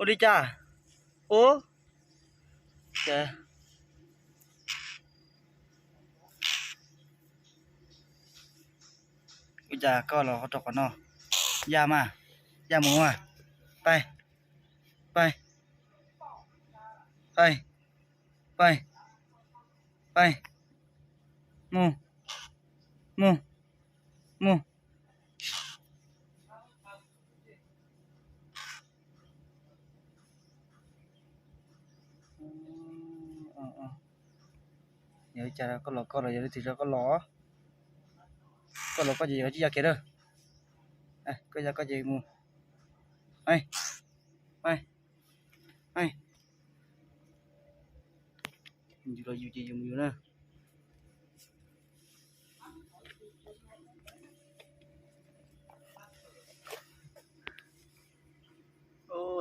Ua li cas? Ub, cas, ua cas koj los rau qhov no? Ya mas, ya mus mas. Pais, pais, pais, pais, pais, mus, mus, mus. Yog li cas koj los koj los, yog leej twg tso koj los? Koj los koj ces yog tsis ya kiag lawm. Koj ya koj ces mus. Yus los yus ces yus mus yus na.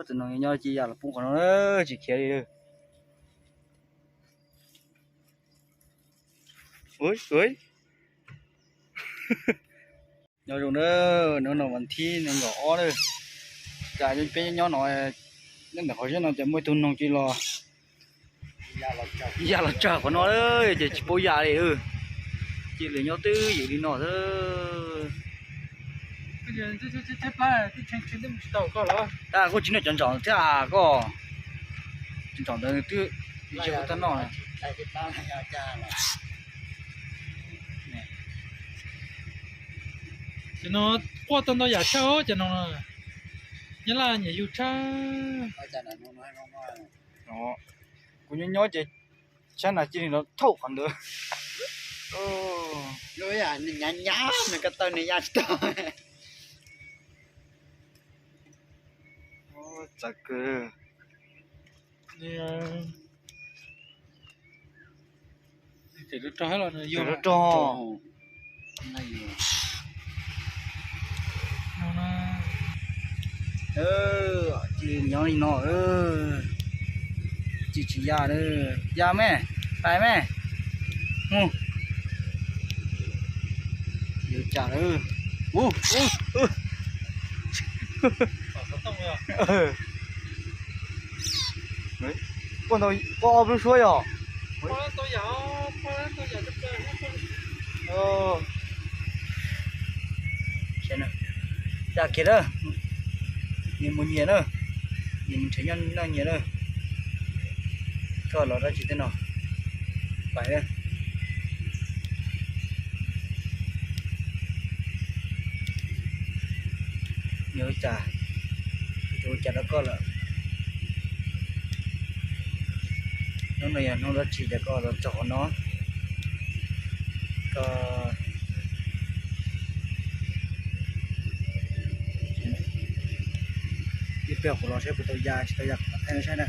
Tus no nyob cia ya los poob qhov no tsis khiav li. Nyob zoo na, hnub no vas thib nees nkaum ob na. Cas peb nyob no, nyob ntawm qhov zeb no ces muaj ib tug noog cia los ya los tsawg qhov no ces tsis paub ya li. Cia li nyob twj ywm li no xwb. Tab kuj tsis noj cov ntsaum thiab koj. Cov ntsaum ntawd twb tsis tau noj. Ces no quaj tau ntau yam tshaj os, ces no nyob laj nyiam yug tshaj. Kuv nyob nyob ces tshab nas cia li no thaum qhov ntawd. Nws nyav nyav nws ko taw nws ya tsis tau. Txawv kawg. Rog rog. Cia li nyob li no, cia li tsis ya, ya me, pais me, mus. Yuav tsam lawm. Quaj ntau, quaj ob lub suab yog. Ya kiag na, nyias mus nyias na, nyias mus nrhiav noj nyias na. Koj los dab tsi tej no, pais na. Yog ua cas, ua cas rau koj lawm. Hnub no yog hnub dab tsi ces koj los txog qhov no, koj ib pliag kuv los saib puas tau ya tsis tau ya kuv mam thaij nej saib na.